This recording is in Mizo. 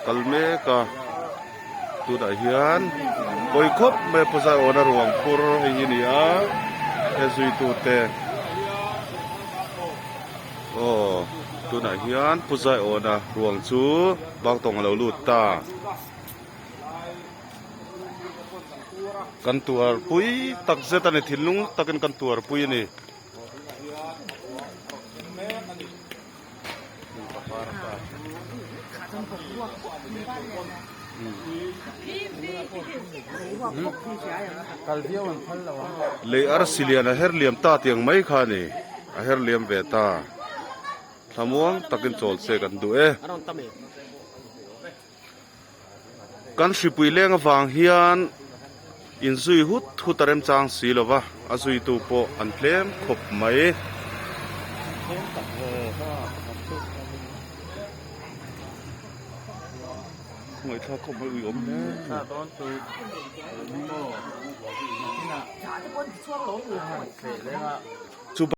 kal mek a tunah hian pawi khawp mai a Pu Zaiawna ruang phur hei hi a ni a he zuitu te aw tunah hian Pu Zaiawna ruang chu Baktawng a lo lut ta. Kan tuarpui tak zet a ni thinlung takin kan tuarpui a ni. Lei arsi lian a her liam ta tiang mai kha a ni a her liam ve ta thlamuang takin chawl se kan duh e. Kan hripui leng avang hian inzui hut hut a remchang si lo va, a zuitu pawh an tlem khawp mai. Ngaihthlak khawp mai ui awm hle.